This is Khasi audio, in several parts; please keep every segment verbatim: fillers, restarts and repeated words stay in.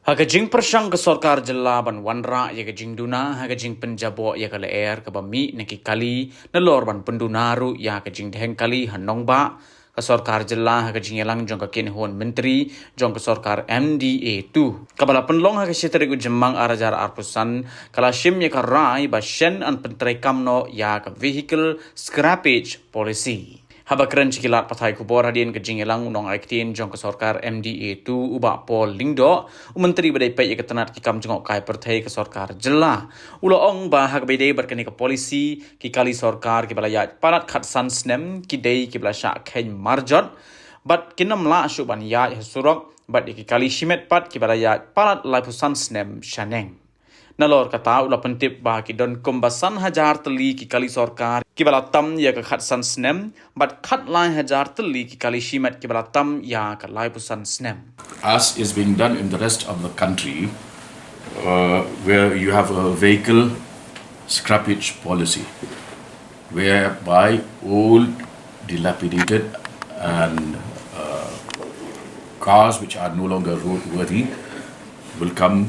Ha ka jingpyrshang ka sorkar jylla ban wanrah ïa ka jingduna ha ka jingpynjaboh ïa ka lyer kaba mih na ki kali, nalor ban pynduna ruh ïa ka jingdheng kali ha nongbah, ka sorkar jylla ha ka jingïalang jong ka kynhun myntri jong ka sorkar M D A two, kaba la pynlong ha ka shi tarik u Jymmang ar hajar arphew san, ka la shim ïa ka rai ba shen yn pyntreikam noh ïa ka vehicle scrappage policy. Haba kren sha ki lad pathai khubor hadien ka jingïalang, u nongai ktien jong ka sorkar M D A two, u Bah Paul Lyngdoh, u Myntri ba dei peit ïa ka tnat ki kam jngohkai pyrthei ka sorkar jylla, u la ong ba ha kaba ïadei bad kane ka policy, ki kali sorkar kiba la ïaid palat khatsan snem ki dei kiba la shah kheiñ marjot bad kin ym lah shuh ban ïaid ha surok, bad ïa ki kali shimet pat kiba la ïaid palat laiphew san snem shaneng. Nalor kata, u la pyntip ba ki don kumba san hajar tylli ki kali sorkar kiba la tam ïa ka khatsan snem, bad khatlai hajar tylli ki kali shimet kiba la tam ïa ka laiphew san snem. As is being done in the rest of the country, uh, where you have a vehicle scrappage policy, whereby old, dilapidated, and uh, cars which are no longer roadworthy will come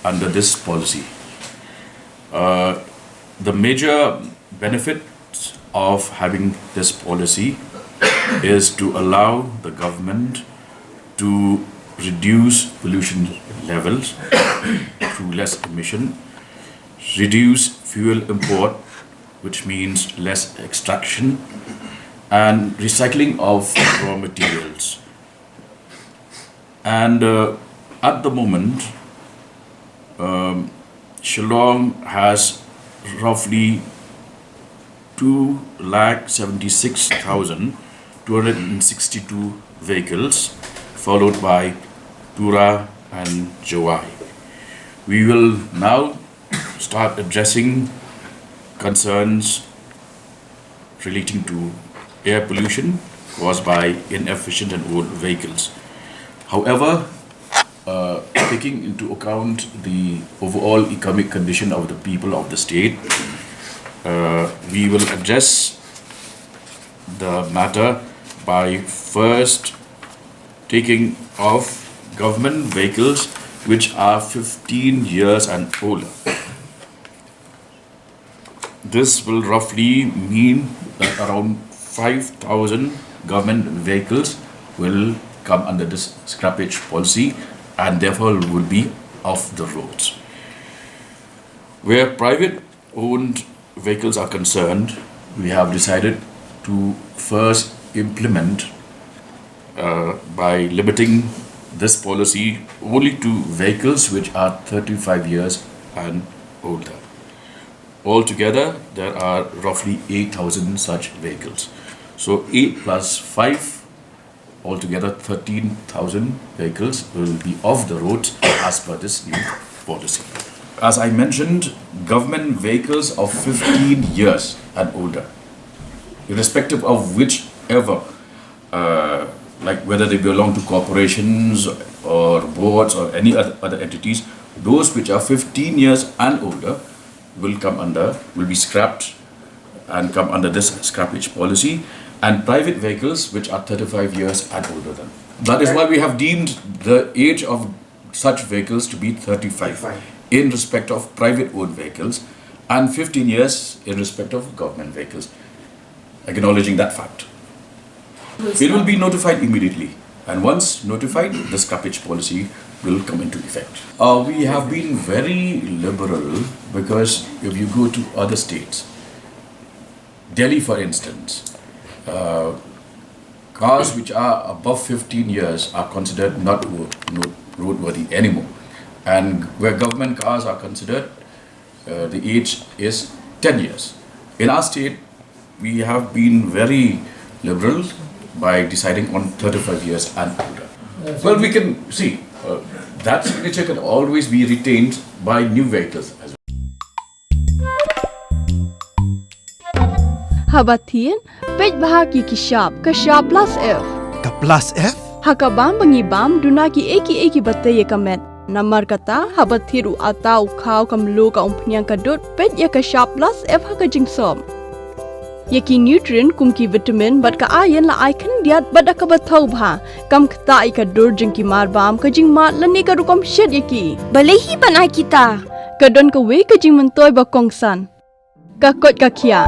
under this policy. Uh, the major benefit of having this policy is to allow the government to reduce pollution levels through less emission, reduce fuel import, which means less extraction, and recycling of raw materials. And uh, at the moment, um, Shillong has roughly two lakh seventy-six thousand two hundred and sixty-two vehicles, followed by Tura and Jowai. We will now start addressing concerns relating to air pollution caused by inefficient and old vehicles. However, uh, taking into account the overall economic condition of the people of the state, uh, we will address the matter by first taking off government vehicles which are fifteen years and older. This will roughly mean that around five thousand government vehicles will come under this scrappage policy and therefore will be off the roads. Where private owned vehicles are concerned, we have decided to first implement uh, by limiting this policy only to vehicles which are thirty-five years and older. Altogether, there are roughly eight thousand such vehicles. So eight plus five, altogether thirteen thousand vehicles will be off the roads as per this new policy. As I mentioned, government vehicles of fifteen years and older, irrespective of whichever, uh, like whether they belong to corporations or boards or any other, other entities, those which are fifteen years and older will come under, will be scrapped and come under this scrappage policy, and private vehicles which are thirty-five years and older than. That is why we have deemed the age of such vehicles to be thirty-five in respect of private owned vehicles and fifteen years in respect of government vehicles, acknowledging that fact. It will be notified immediately, and once notified, the scrappage policy will come into effect. Uh, we have been very liberal because if you go to other states, Delhi, for instance, uh, cars which are above fifteen years are considered not wo- not roadworthy anymore. And where government cars are considered, uh, the age is ten years. In our state, we have been very liberal by deciding on thirty-five years and older. Well, we can see uh, that signature can always be retained by new vehicles as well. Haba thied, peit bha ki ki shap, ka shap plus F. Ka plus F? Ha ka bam ba ngi bam, duna ki ei ki ei ki ba tei ïa ka met. Namar kata, haba thied u ata u khaw ka mluh ka umphniang ka dud, peit ïa ka shap plus F ha ka jingsop. Ïa ki nutrient kum ki vitamin bad ka iron la ai khyndiat bad da kaba thaw bha. Kam ktah ïa ka dur jong ki marbam, ka jingmad lane ka rukom shet ïa ki. Balei hi ban ai kita? Ka don kawei ka jingmyntoi ba kongsan. Ka koit ka khiah.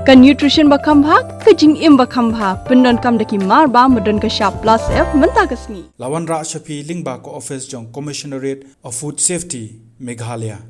Ka nutrition ba kham bha, ka jingim ba kham bha. Pyndonkam da ki marbam ba don ka shap plus F mynta ka sngi. La wanrah sha phi lyngba ka office jong Commissionerate of Food Safety, Meghalaya.